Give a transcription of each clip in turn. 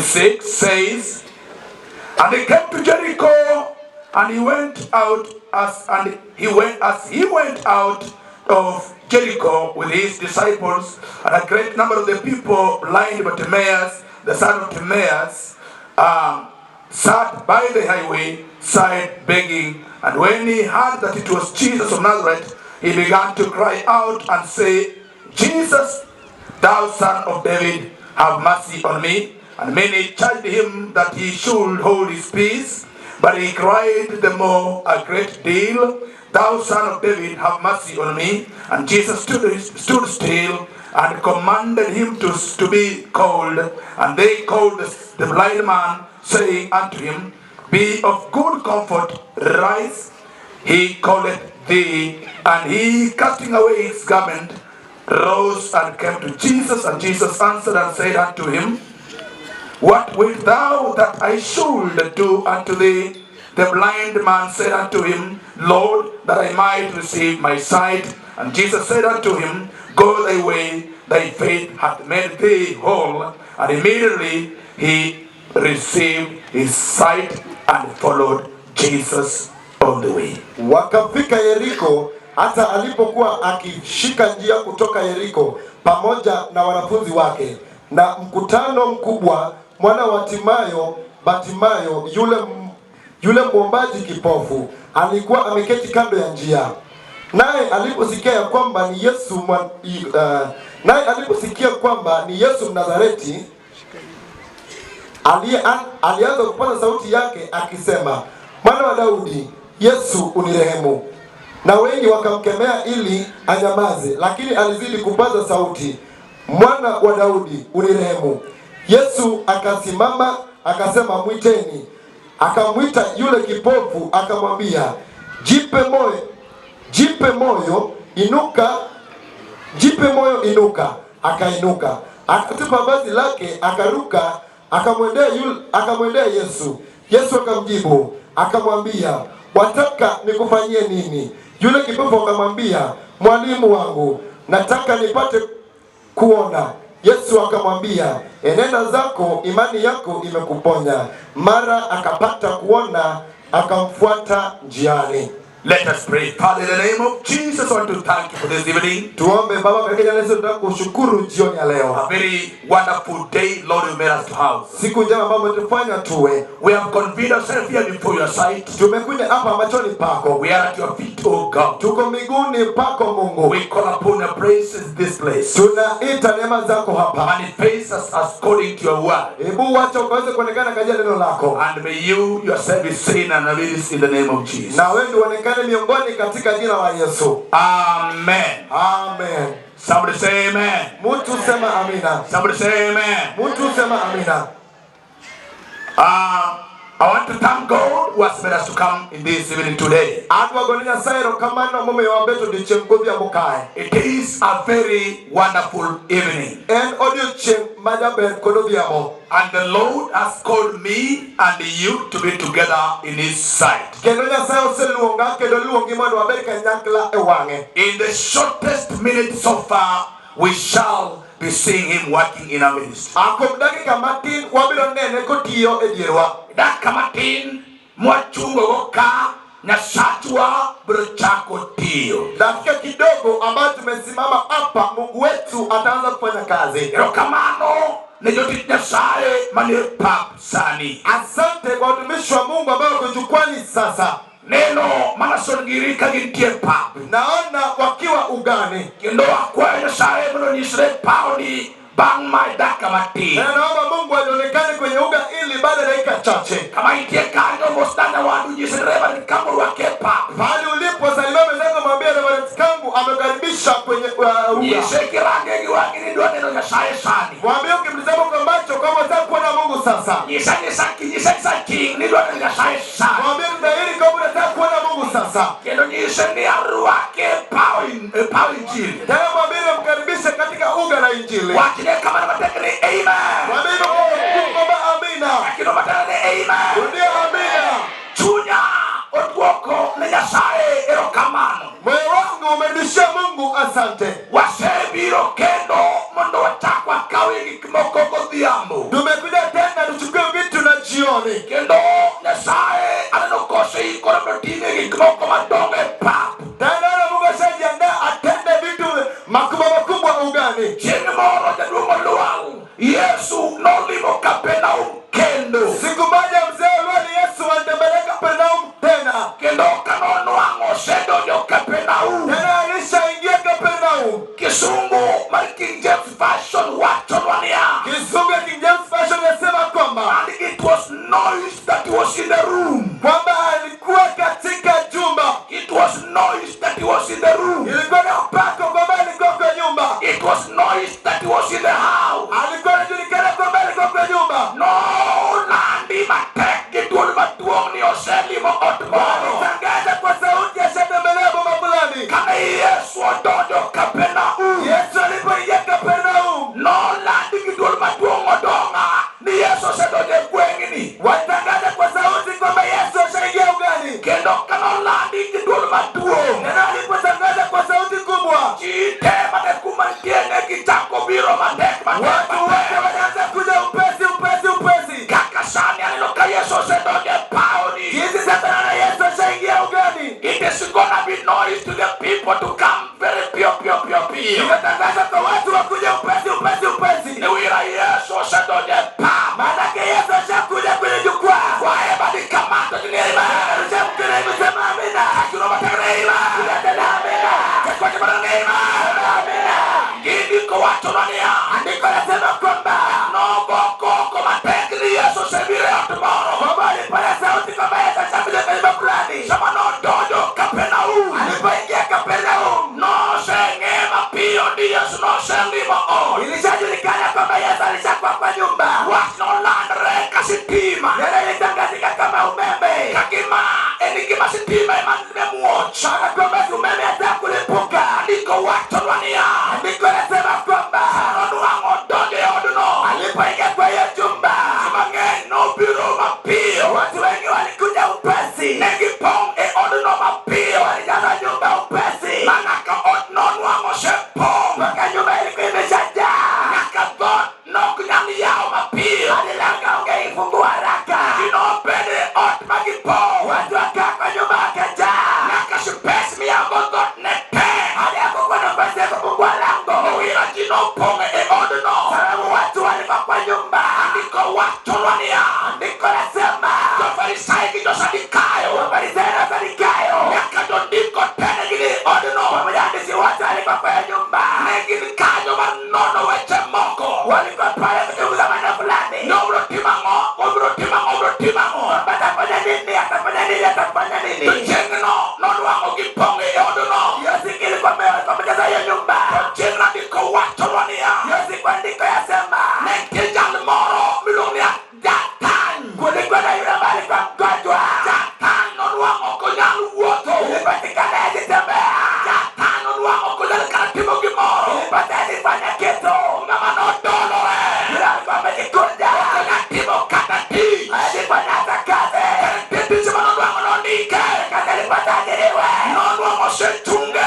26 says, "And he came to Jericho, and he went out as and he went as he went out of Jericho with his disciples and a great number of the people, blind Bartimaeus, the son of Timaeus, sat by the highway side begging. And when he heard that it was Jesus of Nazareth, he began to cry out and say, 'Jesus, thou Son of David, have mercy on me.' And many charged him that he should hold his peace. But he cried the more a great deal, 'Thou Son of David, have mercy on me.' And Jesus stood still and commanded him to be called. And they called the blind man, saying unto him, 'Be of good comfort, rise, he calleth thee.' And he, casting away his garment, rose and came to Jesus. And Jesus answered and said unto him, 'What wilt thou that I should do unto thee?' The blind man said unto him, 'Lord, that I might receive my sight.' And Jesus said unto him, 'Go thy way, thy faith hath made thee whole.' And immediately he received his sight and followed Jesus on the way." Wakafika Yeriko. Hata alipokuwa akishika njia kutoka Yeriko pamoja na wanafunzi wake na mkutano mkubwa, mwana wa Timayo, Batimayo yule mwombaji kipofu alikuwa ameketi kando ya njia. Naye aliposikia kwamba ni Yesu Mnazareti, alianza kupaza sauti yake akisema, "Mwana wa Daudi, Yesu unirehemu." Na wengi wakamkemea ili anyamaze, lakini alizidi kupaza sauti, "Mwana wa Daudi, unirehemu." Yesu akasimama akasema, "Mwiteni." Akamwita yule kipofu akamwambia, "Jipe moyo, jipe moyo, inuka, jipe moyo, inuka." Akainuka, akatupa vazi lake, akaruka, akamwendea Yesu. Yesu akamjibu akamwambia, "Wataka nikufanyie nini?" Yule kipofu akamwambia, "Mwalimu wangu, nataka nipate kuona." Yesu akamwambia, "Enenda zako, imani yako imekuponya." Mara akapata kuona, akamfuata njiani. Let us pray. Father, in the name of Jesus, I want to thank you for this evening. Tuombe. Baba, katika jina la Yesu tunataka kushukuru jioni ya leo. A very wonderful day, Lord, you made us to have. Siku njema ambayo umetufanya tuwe. We have convened ourselves here before your sight. Tumekuja hapa machoni pako. We are at your feet, oh God. Tuko miguuni pako Mungu. We call upon your praises this place. Tunaita neema zako hapa. Manifest us according to your word. Hebu wacha ukaweze kuonekana katika neno lako. And may you yourself be seen and revealed in the name of Jesus. Na wewe ndio uonekane miongoni katika jina la Yesu. Amen. Amen. Somebody say amen. Mtu sema amina. Somebody say amen. Mtu sema amina. I want to thank God who has made us to come in this evening today. Adwa gone Nyasaye erokamano momiyo wabet odiochieng' godhiambo kae. It is a very wonderful evening. En odiochieng' majaber kod odhiambo. And the Lord has called me and you to be together in His sight. Kendo Nyasaye oseluonga kendo luongi mondo wabed kanyakla e wang'e. In the shortest minute so far, we shall be seeing Him working in our midst. Ah, kuom dakika matin wabiro nene kotiyo e dierwa. Dakika matin mwachungo ka Nyasachwa biro chako tiyo. Dakika kidogo ambayo tumesimama hapa, Mungu wetu ataanza kufanya kazi. Erokamano ne jotich Nyasaye manie pap sani. Asante kwa watumishi wa Mungu ambao wako jukwani sasa. Neno manason giri ka gintie pap. Naona wakiwa ugani. Kendo akwayo Nyasaye mondo onyisre pawni bang' mae dakika matin. Na naomba Mungu aonekane kwenye uga ili baada ya dakika chache. Kama intie kanyo mos dana wadu nyis Reverend Kambo rwake e pap. Pahali ulipo salimia mwenzako, mwambie Reverend Kangu amekaribisha kwenye uga. Nyise kirange gi wang'i ni idwa neno Nyasaye sani. Mwambie ukimtazama kwa macho kwamba unataka kuona Mungu sasa. Nyisa nyisa nyisa nyisa king ni idwa neno Nyasaye sani. Mwambie dhahiri kwamba unataka kuona Mungu sasa. Kendo nyise ni arwake e paw injili. Tena mwambie mkaribishe katika uga la Injili. Wachne kamano matek ni amen. Mwambie hivyo kwa nguvu kwamba amina. Lakini matek ni amen. Rudia amina. Chunya oduoko ne Nyasaye erokamano. Moyo wangu umerudishia Mungu asante. Wasebiro kendo mondo wachak wakawie gik moko godhiambo. Tumekuja tena jioni. Kendo Nyasaye aneno koseikore mondo otimie gik moko madongo e pap. Tena naona Mungu ashajiandaa atende vitu makubwa makubwa ugani. Chieng' moro jaduong' Olwal, Yesu nolimo Kapernaum kendo. Siku moja mzee Olwal Yesu alitembelea Kapernaum tena. Kendo kanonwang'o osedonjo Kapernaum. Tena alishaingia Kapernaum. Kisungu mar King James Version wachonwa niya, Kizungu ya King James Version inasema kwamba and it was noise that was in the room. kwamba alikuwa katika jumba, It was noise that was in the room. ilikuwa na upako kwamba alikuwa kwa nyumba, It was noise that was in the house. alikuwa anajulikana kwamba alikuwa kwa nyumba. Nolandi matek gi duol maduong' ni oselimo ot moro. Alitangaza kwa sauti ashatembelea boma fulani. Kane Yesu odonjo Kapernaum, Yesu alipoingia Kapernaum, nolandi gi duol maduong' odong'a ni Yesu osedonjo e gweng'ni. walitangaza kwa sauti kwamba Yesu ashaingia ugani. Kendo kanolandi gi duol maduong', Tena alipotangaza kwa sauti kubwa, ji te mane kuma nitie ne gichako biro matek matek watu wote matek. walianza kuja upesi upesi upesi. Kaka sani aneno ka Yesu osedonjo e paoni. Jinsi sasa naona Yesu ashaingia ugani, It is gonna be noise to the people to come very pio pio pio pio. itatangaza kwa watu wakuja upesi upesi upesi. Niwira Yesu osedonjo e pap. Maanake Yesu ashakuja kwenye jukwaa. Kwaye badikamato jinirima. Rusha mkono hivi, sema amina. Akino mategrima. Tena amina. Kekwache maranima. Amina. Gindiko wachonwa niya. Andiko nasema kwamba Nogo koko matek ni Yesu osebiro e ot moro. kwamba alipaza sauti kwamba Yesu ashakuja kwenye nyumba fulani. Sama nodonjo Kapernaum, Alipoingia Kapernaum, noseng'e mapiyo ni Yesu noselimo ot. ilishajulikana kwamba Yesu alishakuwa kwa nyumba. Wach nolandre ka sitima. Neno ilitangazika kama umeme, Ka gima en gima sitima ema ne muoch. kana kwamba si umeme hata kulipuka. Andiko wachonwa niya. Andiko nasema kwamba Nonwang'o donjo e odno. alipoingia kwa hiyo chumba, Ji mang'eny nobiro mapiyo. watu wengi walikuja upesi, Ne gipong' e odno mapiyo. walijaza nyumba upesi, Mana ka odno nwang'o osepong'. mpaka nyumba ilikuwa imeshajaa, Nyaka dhoot nok nyal yawo mapiyo. hadi lango ungeifungua haraka. Ji nobedo e ot ma gipong'. Watu wakaa kwa nyumba wakajaa, Nyaka space miyawogo dhoot ne tek. hadi hakukuwa nafasi ya kufungua lango, Owira ji nopong' e odno. sababu watu walikuwa kwa nyumba. Andiko wachonwa niya. Andiko nasema Jo-Farisai gi Jo-Sadukayo Wafarisayo na Wasadukayo nyaka jondiko te ne gin e odno. pamoja na waandishi wote walikuwa kwa nyumba, Ne gin kanyo mar nono weche moko. walikuwa pale kuchunguza maneno fulani, Ni obiro timo ang'o? Obiro timo ang'o? Obiro timo ang'o? kwamba atafanya nini, atafanya nini, atafanya To nini. chieng'no nonwang'o gipong' e odno. Hiyo siku ilikuwa wamejaza hiyo nyumba. To chieng'no andiko wachonwa niya. Hiyo siku andiko yasema Ne nitie jal moro miluongo ni Jatany. kulikuwa na yule ambaye alikuwa mgonjwa, Jatany nonwang'o ok onyal wuotho. ilipatikana ajitembea, Jatany nonwang'o ok onyal kata timo gimoro. ilipata ajifanya kitu, Ng'ama nodolore. yule alikuwa amejikunja, Ok onyal timo kata tich. ajifanya hata kazi, Kata nitie tich ma nonwang'o nondike. kazi alipata ajiriwe, Nonwang'o osechunge.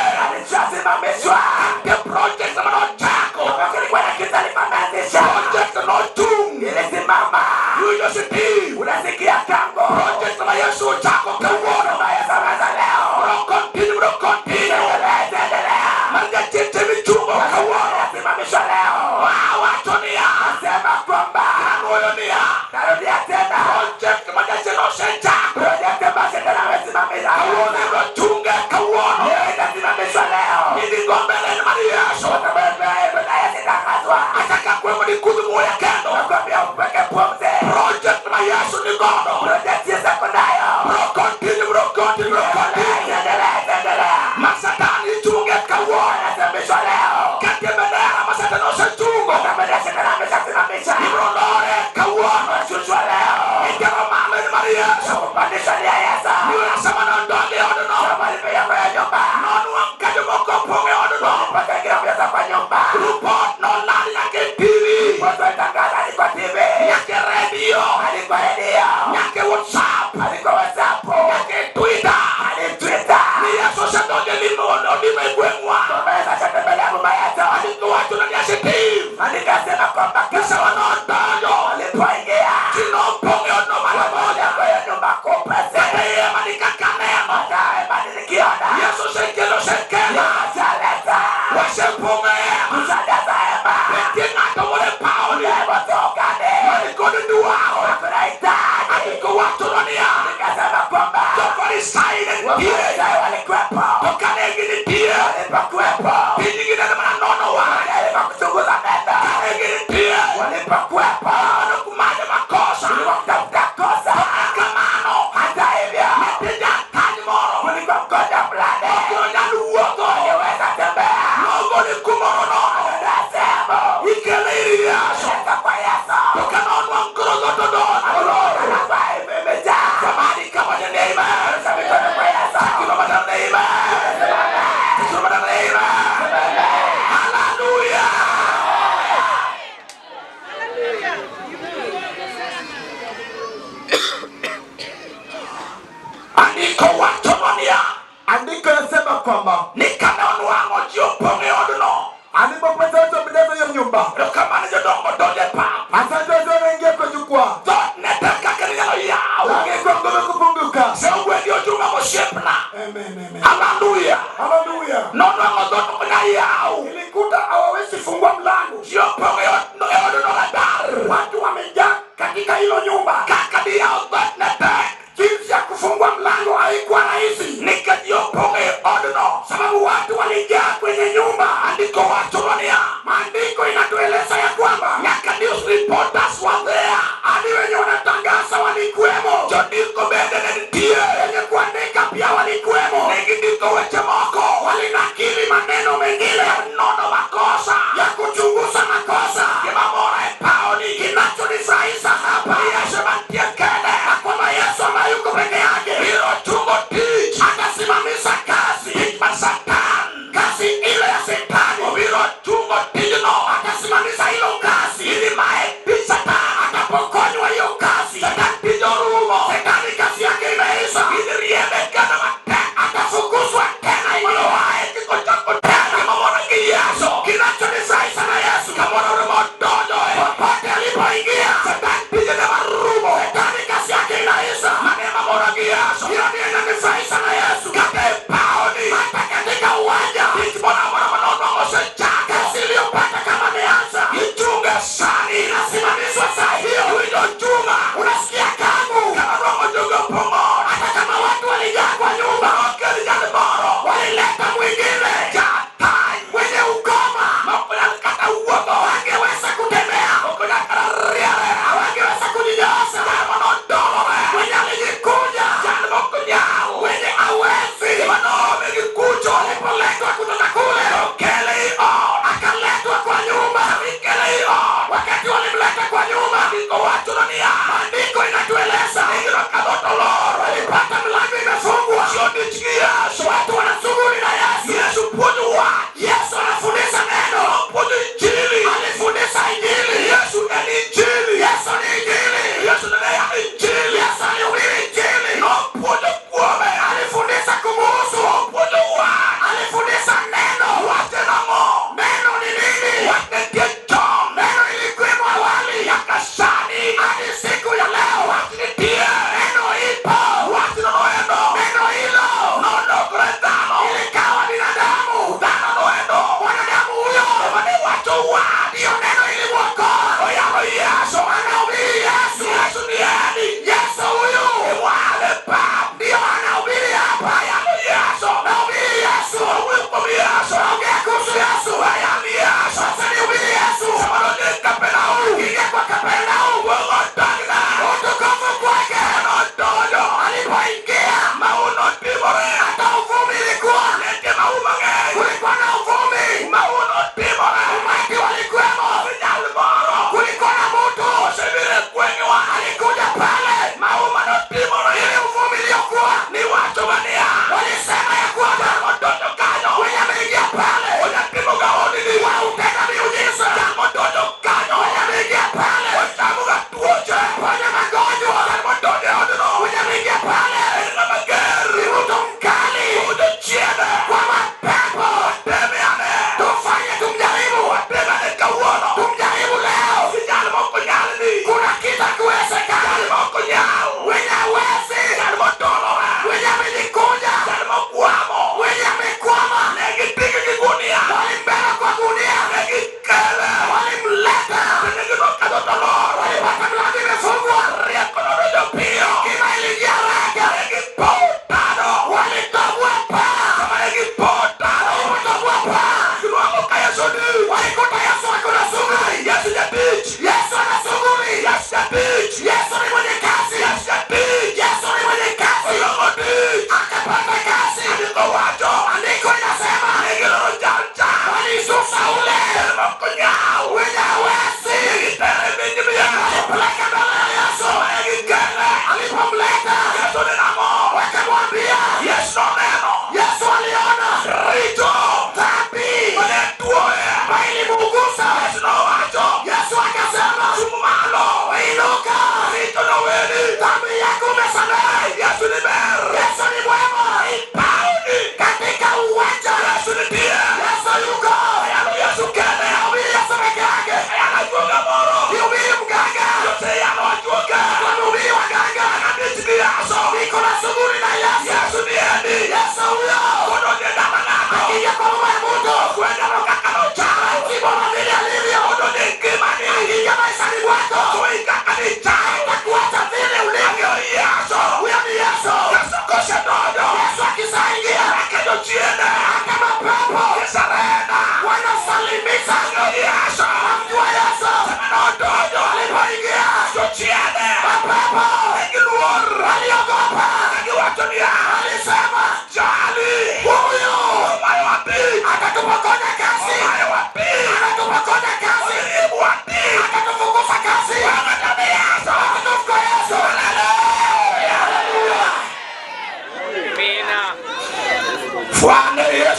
alishasimamishwa. Nitie project ma nochako. Kama kulikuwa na kitu alikuwa ameanzisha, Project nochung'. ilisimama. Iwinjo Steve? Unasikia kango Project ma Yesu ochako kawuono. kama Yesu ameanza leo, Biro continue, biro continue. endelea, itaendelea. Mar jachien te michungo kawuono. Inasimamishwa leo. Awacho niya. Nasema kwamba Anuoyo niya. narudia tena, Project ma jachien osechako. project ambayo shetani amesimamisha Kawuono ibiro chunge kawuono. leo itasimamishwa leo. Idhi go mbele mar Yesu. Kwa sababu Yesu itangazwa. Achaka kwemo ni kudh muya kendo. Nakwambia upweke pumzi. Project ma Yesu ni godo. Project Yesu ako nayo. Biro continue, biro continue, biro continue. Itaendelea, itaendelea. Ma Satan ichunge kawuono. Inasimamishwa leo. Katie bendera ma Satan osechungo. Kama shetani ameshasimamisha. Ibiro lore kawuono. Shushwa leo. Itero malo en mar Yesu. Kupandishwa ni ya Yesu. Niwera sama nodonjo e odno. Kama alipoingia kwa nyumba. Nonwang' ka jomoko opong' e odno. Mpaka wengine wamejaza kwa nyumba. Rupot noland nyaka e TV. Watu walitangaza hadi kwa TV. Nyaka e redio. Hadi kwa redio. Nyaka e WhatsApp. Hadi kwa WhatsApp. Nyaka e Twitter. Hadi Twitter. Ni Yesu osedonjo e limo olimo e gweng'wa. Kwamba Yesu ashatembelea boma yetu. Andiko wacho ni Steve. Andiko yasema kwamba Kisa nodonjo. walipoingia Ji nopong' e odno malo. Dhoot olor. Imejaa. Somebody come on your neighbor. Mikono kwa Yesu. Amen. Hallelujah. Andiko wacho niya Andiko yasema kwamba ni kane onwang'o ji opong' e odno alipopata watu wamejaza hiyo nyumba, erokamano jodongo donjo e pap asante wazee wanaingia kwa jukwaa, dhoot ne tek kaka inyalo yaw lakini kwa ngome kufunguka. Seugwendi ochunga mosiepna. Amen, amen. Haleluya. Haleluya. Nonwang'o dhoot ok nyal yaw. Ilikuta hawawezi fungua mlango. Ji opong' e odno e odno radar. Watu wamejaa katika hilo nyumba. Kaka diyaw dhoot ne tek. Jinsi ya kufungua mlango haikuwa rahisi, Nikech ji opong' e odno. sababu watu walijaa kwenye nyumba. Andiko wacho niya Maandiko inatueleza ya kwamba nyaka news reporters were there. hadi wenye wanatangaza walikuwemo, Jondiko bende ne nitie. wenye kuandika pia walikuwemo, Ne gindiko weche moko. walinakili maneno mengine Nono makosa. ya kuchunguza makosa. Gima mora e paoni. Kinachonifurahisha hapa Ni Yesu mantie kende. na kwamba Yesu ambaye yuko peke yake Biro chungo tich. atasimamisha kazi, Tich mar Satan. kazi ile ya Shetani Obiro chungo tijno. atasimamisha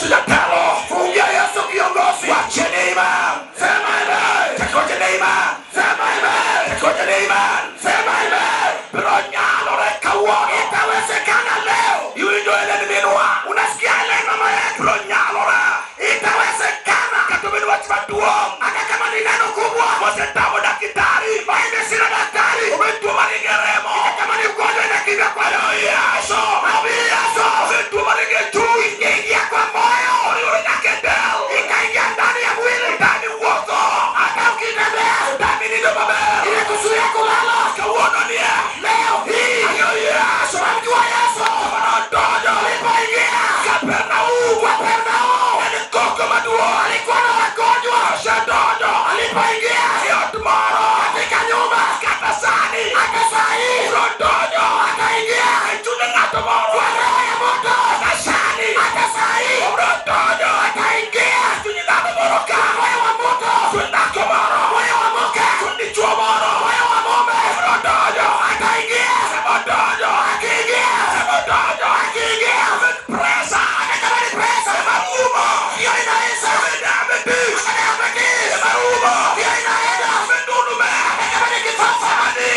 Yesu jatelo. Fungia Yesu kiongozi. Wacheni amen. Sema amen. Tekoje amen. Sema amen. Tekoje amen. Sema amen. Biro nyalore kawuono. Itawezekana leo. Iwinjo Ellen minwa. Unasikia ile mama yetu? Biro nyalore. Itawezekana. Kata obedo wach maduong'. Hata kama ni neno kubwa. Mosetamo daktari. Maende sina daktari. Obed tuo maringe remo. Hata kama ni ugonjwa inakimbia kwa Yesu. Nabii Yesu. Obed tuo maringe chuny. Ingia kwa moyo. Oriwore nyaka e del. Ikaingia ndani ya mwili. Utami wuotho. Hata ukitembea. Utami nindo maber. Inakuzuia kulala. Kawuono nie. Leo hii. Ang'eyo Yesu. Namjua Yesu. Manodonjo. Alipoingia Kapernaum. Kapernaum. En koko maduong'. Alikuwa na wagonjwa. Osedonjo. Alipoingia E ot moro. katika nyumba. Kata sani. Hata saa hii Biro donjo. ataingia E chuny ng'ato moro. kwa roho ya moto. Kata sani. Hata saa hii Obiro donjo. ataingia E chuny dhano moro ka. moyo wa moto. Chuny dhako moro. Moyo wa mke. Chuny dichuo moro. Moyo wa mume. Obiro donjo. Ataingia. Sema donjo. Akiingia. Sema donjo. Akiingia. Obed presa. Hata kama ni pesa. Sema rumo. Hiyo inaisha. Obed diabetes. Hata diabetes. Sema rumo. Hiyo inaenda. Obed ndulume. Hata kama ni kifafa. Sema ni.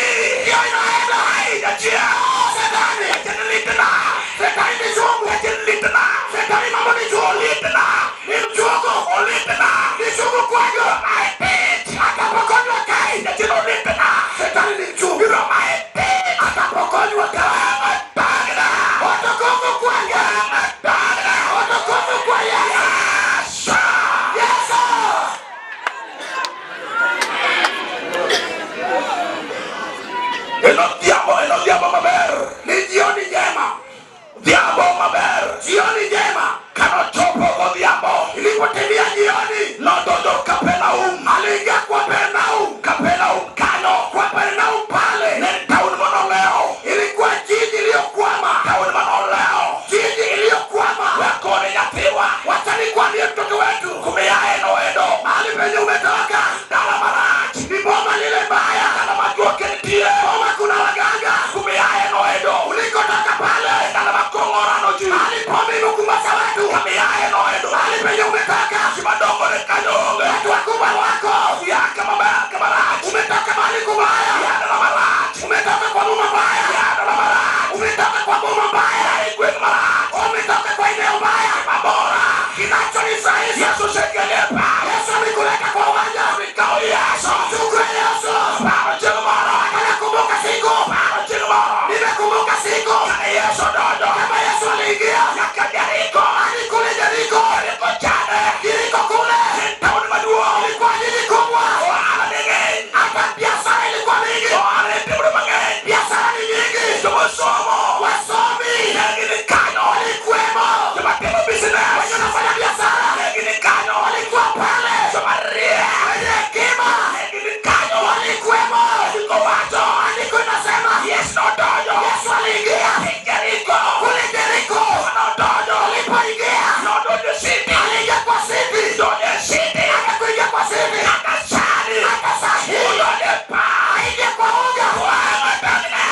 Hiyo inaenda. Ai, jachien. Shetani. Jachien litna. Shetani ni chungu. Jachien litna. Shetani mambo ni chungu. Litna. Ni mchungu. Olitna. Ni chungu kwako. Ai, pit. Atapokonywa kai. Jachien olitna. Shetani ni mchungu. Biro mae pit. Atapokonywa kai. Bagna. Utukufu kwake. Bagna. Utukufu kwa Yesu. Yesu. Yesu. En odhiambo, en odhiambo maber. Ni jioni njema. Odhiambo maber. Jioni njema. Kanochopo godhiambo. Ilipotimia jioni, Nodonjo Kapernaum. aliingia kwa Pernaum. Kapernaum kanyo. Kwa Pernaum pale Ne en taon manolewo. ilikuwa jiji iliyokwama, Taon manolewo. jiji iliyokwama. Wakone nyathiwa. Wacha nikwambie mtoto wetu, Kumiae noendo. mahali penye umetoka Dala marach. ni boma lile baya, Dala ma juok nitie. boma kuna waganga. Kumiae noendo. Ulikotoka pale, Dala ma kong'o rano ji. mahali pombe imekumbaza watu, Kumiae noendo. mahali penye umetoka Ji madongo ne kanyo onge. watu wakubwa wako. Ya kama baya kama rach. Umetoka mahali kubaya, Ya dala marach. umetoka kwa boma mbaya, Ya dala marach. umetoka kwa boma mbaya, Ya gweng' marach. umetoka kwa eneo mbaya. Mabora. Kinachonifurahisha, Yesu osekelepa. Yesu amekuleta kwa uwanja. Mikao Yesu. Chukua Yesu. Paro chieng' moro. Hata nakumbuka siku, Paro chieng' moro. nimekumbuka siku Kane Yesu donjo. kama Yesu aliingia Nyaka Jeriko. hadi kule Jeriko. Jeriko chande. Jeriko kule En taon maduong'. ilikuwa jiji kubwa, Ohala ne ng'eny. hata biashara ilikuwa mingi, Ohala ne timore mang'eny. biashara ni nyingi, Jomosomo. wasomi Ne gin kanyo. walikuwemo, Joma timo business. wenye wanafanya biashara Ne gin kanyo. walikuwa pale, Joma riek. wenye hekima Ne gin kanyo. walikuwemo. Andiko wacho. Andiko inasema Yesu nodonjo. Yesu aliingia E Jeriko. kule Jeriko, Nodonjo. alipoingia Nodonjo e city. aliingia kwa city, Donjo e city. hata kuingia kwa city, Kata sani. hata saa hii Odonjo e pap. aingie kwa uga. Wang'o dogna.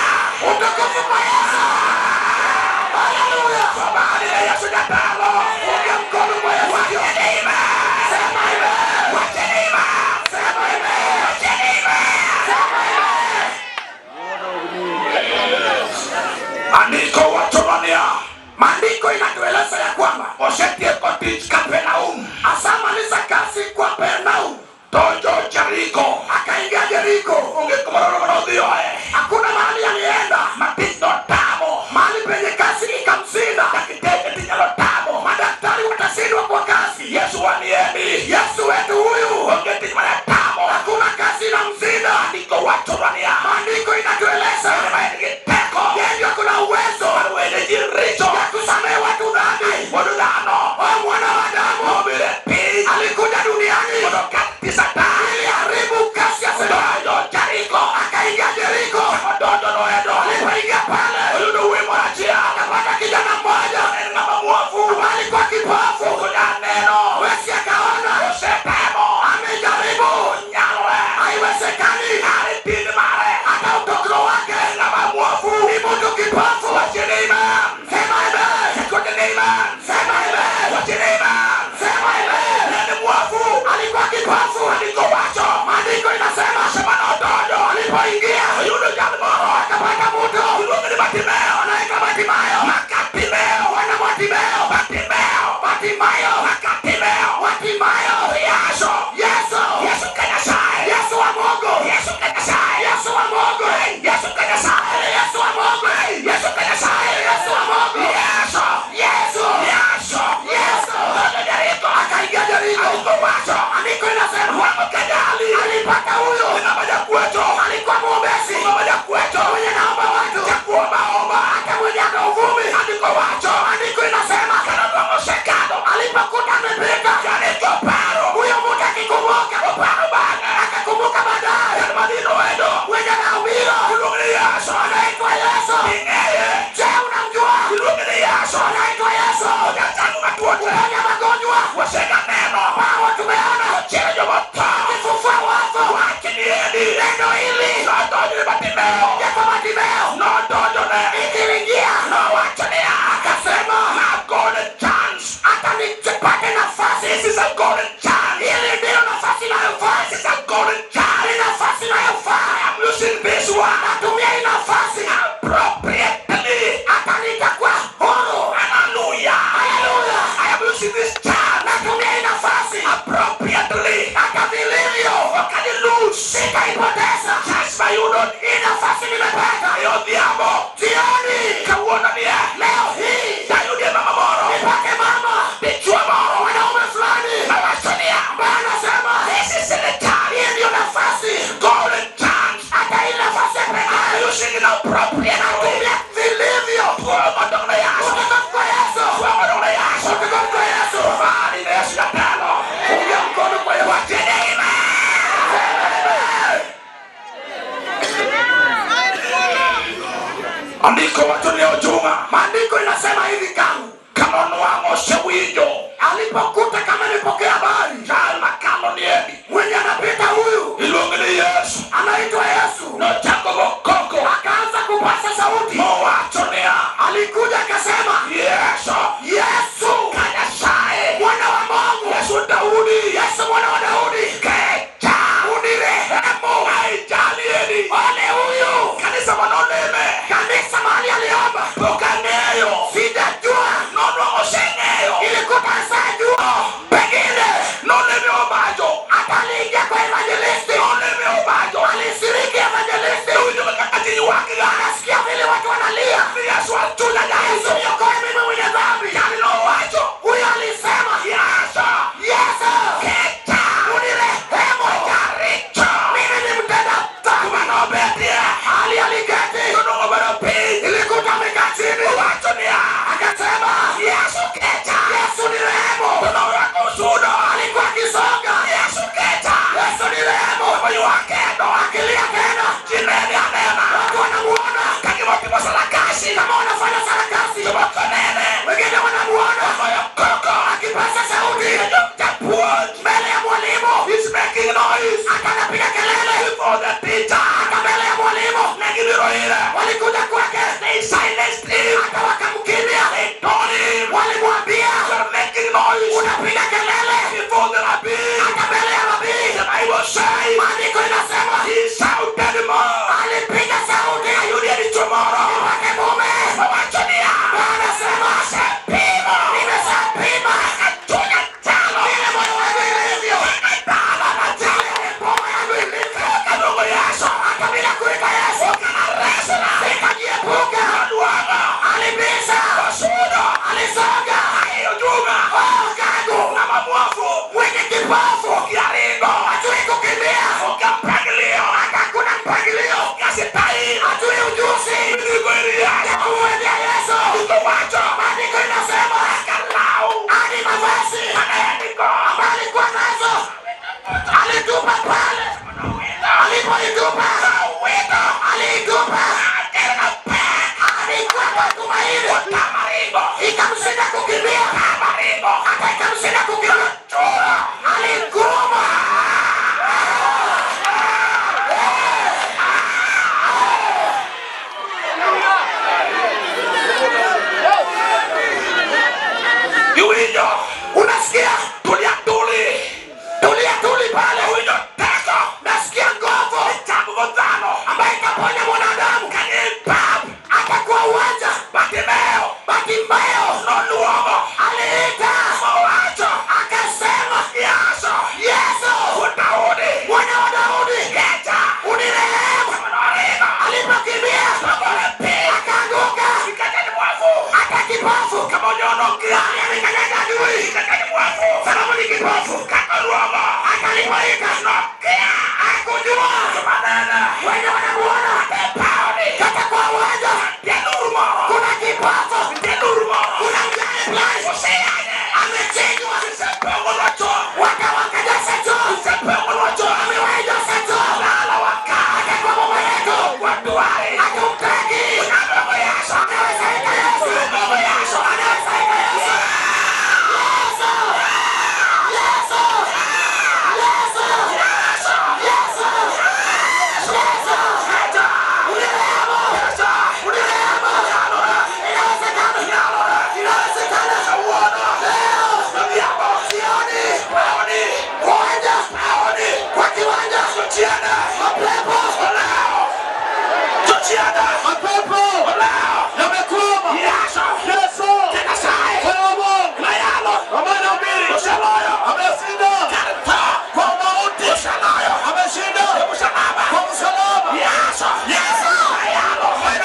Utukufu kwa Yesu. Haleluya! Habari ya Yesu jatelo. Unga mkono kwa Yesu. Wacheni amen. Sema amen. Wacheni amen. Sema amen. Wacheni amen. Sema amen. Andiko wachonwa niya. Maandiko inatueleza ya kwamba Osetieko tich Kapernaum. asamaliza kazi kwa Pernaum, Donjo Jeriko. akaingia Jeriko. Onge kumoro manodhiyoe. Hakuna mahali alienda, Ma tich notamo. mahali penye kazi ikamshinda. Dakteche tich nyalo tamo. Madaktari watashindwa kwa kazi. Yesu wanieni. Yesu wetu huyu, Onge tich mane tamo. hakuna kazi inamshinda. Andiko wachonwa niya. Maandiko inatueleza En ma en gi teko. yeye ndio kuna uwezo Mar wene ji richo. ya kusamehe watu dhambi. Wuod dhano. Oh, Odhiambo. Jioni. Kawuono ni e. Leo hii. Dayudie mama moro. Nipate mama. Dichuo moro. Mwanaume fulani. Mawacho niya. Ambaye anasema. This is the time. Hii ndiyo nafasi. Golden chance. Hata hii nafasi ya pekee. I'm using it appropriately. Natumia vilivyo. Thuolo modong' ne Yesu. Kutoka kwa Yesu. Thuolo modong' ne Yesu. Kutoka kwa Yesu. Mani ne Yesu jatelo. Punga mkono kwa Yesu. Wachne amen. Andiko wacho ni ojunga. Maandiko inasema hivi kangu. Kanonwang'o osewinjo. Alipokuta kama nilipokea habari. Jal makalo niendi. Mwenye anapita huyu Iluongo ni Yesu. anaitwa Yesu. Nochako go koko. Akaanza kupasa sauti. Mowacho niya. Alikuja akasema, Yesu. Yesu Ka Nyasaye. mwana wa Mungu, Yesu Daudi. Yesu mwana wa Daudi, Kecha. unirehemu. Aijalieni. Ole huyu Kanisa manoleme. kanisa mahali aliomba, Pok ang'eyo. sijajua Nonwang'o oseng'eyo. ilikuta asajua, pengine Noleme obajo. hata aliingia kwa evangelisti, Noleme obajo. alishiriki evangelisti, Nowinjo kaka ji ywak ga. anasikia vile watu wanalia, Ni Yesu achunya Yesu Yesu. niokoe mimi mwenye dhambi. Jali nowacho. Huyo alisema, Yesu. Yesu Kecha. unirehemu, Jaricho. mimi ni mtenda dhambi. Kuma nobetie. Hali aliketi, Nonwang'o obedo piny. ilikuta amekaa chini, Owacho niya. akasema, Yesu kecha. Yesu nirehemu. To norwako osudo. Alikuwa akisonga, Yesu kecha. Yesu nirehemu, Oywak kendo. akilia tena, Ji nene anena. watu wanamuona Ka gima timo sarakasi. kama wanafanya sarakasi, Jomoko nene. wengine wanamuona Ogoyo koko. akipasa sauti Japuonj. mbele ya mwalimu, He's making noise. hata anapiga kelele Before the teacher. hata mbele ya mwalimu. Ne gibiro ire. Walikuja kwake, They silenced him. hata wakamkimia, They told him. walimwambia You are making noise. unapiga kelele Before the rabbi. hata mbele ya nabii. The Bible says. Maandiko inasema He shouted more. alipiga sauti, Ayudie dichuo moro. wake mume Owacho niya. anasema Asepimo. nimeshapima Chunya chalo. vile moyo wangu ilivyo, Dala na chalo. vile boma yangu ilivyo, Kaluongo Yesu. hata bila kuita Yesu Okaresra. sikajiepuka. Nonwang'o. Alibisha, Osudo. alisonga, Ai ojunga. oh, kangu Ng'ama muofu. mwenye kipofu Okia ringo. hajui kukimbia, Okia mpangilio. hata hakuna mpangilio, Okia sitail. hajui ujuzi Midhigo ir ya Yesu. kumwendea Yesu. Ndiko wacho. Maandiko inasema Kalau. hadi mavazi Mane en go. ambayo alikuwa nazo alitupa pale, alipoitupa Owito. aliitupa Akelo pek. alikuwa kwa tumaini, Otama ringo. ikamshinda kukimbia, Otama ringo. hata ikamshinda kukimbia, Chura. aliguruma. Iwinjo. Unasikia? Tulia tuli. Tulia tuli pale, Iwinjo teko. nasikia nguvu Ichango go dhano. ambayo itaponya mwanadamu Ka gin pap. hata kwa uwanja. Bartimeo. Bartimayo Noluongo. aliita Mowacho. akasema, Yesu. Yesu Wuod Daudi. mwana wa Daudi, Kecha. unirehemu. Noringo. Alipokimbia Nogore piny. akaanguka, Nikech en muofu. hata kipofu Kama onyono kia. alikanyaga adui, Nikech en muofu. sababu ni kipofu. Kaka oluongo. Hata alipoita Nokia. hakujua, Joma nene. wenye wanamuona E paoni. hata kwa uwanja Nitie nur moro. kuna kipofu, Nitie nur moro. kuna mjane fulani Oseyanye. amechinjwa, Osepong'onwa chon. wakajaza choo, Osepong'onwa chon. amewajaza choo Lala waka. hata kwa boma yetu Wadware. hatumtaki. Unyalo Yesu. Anaweza ita Yesu, Unyalo Yesu. anaweza ita Yesu. Yesu, Yesu, Yesu, Yesu, Yesu, Kecha. unirehemu, Kecha. unirehemu. Inawezekana, inawezekana. Kawuono. Leo Odhiambo. jioni, Paoni. uwanja, Paoni. kwa kiwanja, Jochiende. mapepo Oleo. Jochiende. Mapepo Oleo. yamekwama. Yesu. Yesu Nyasaye. mwana wa Mungu Mayalo. ambaye anahubiri Oseloyo. ameshinda Kar tho. kwa mauti, Oseloyo. ameshinda E msalaba. kwa msalaba. Yesu. Yesu Mayalo. ambaye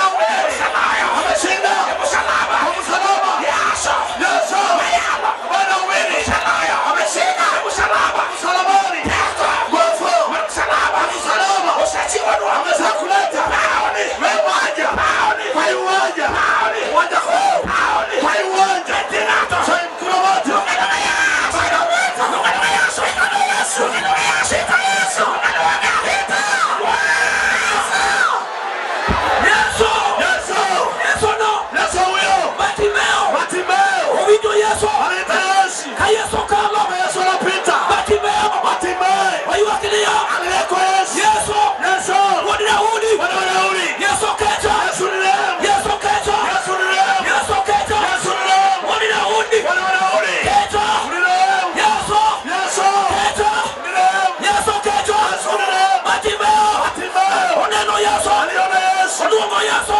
Yesu. Aliita Yesu. Ka Yesu kalo. Kama Yesu anapita. Bartimeo. Hatimaye Oywak niya. alilia kwa Yesu. Yesu. Yesu. Wuod Daudi. Mwana wa Daudi. Yesu kecha. Yesu ni rehemu. Yesu kecha. Yesu ni rehemu. Yesu kecha. Yesu ni rehemu. Wuod Daudi. Mwana wa Daudi. Kecha. Ni rehemu. Yesu. Yesu. Kecha. Ni rehemu. Yesu kecha. Yesu ni rehemu. Bartimeo. Hatimaye Oneno Yesu. aliona Yesu. Oluongo Yesu.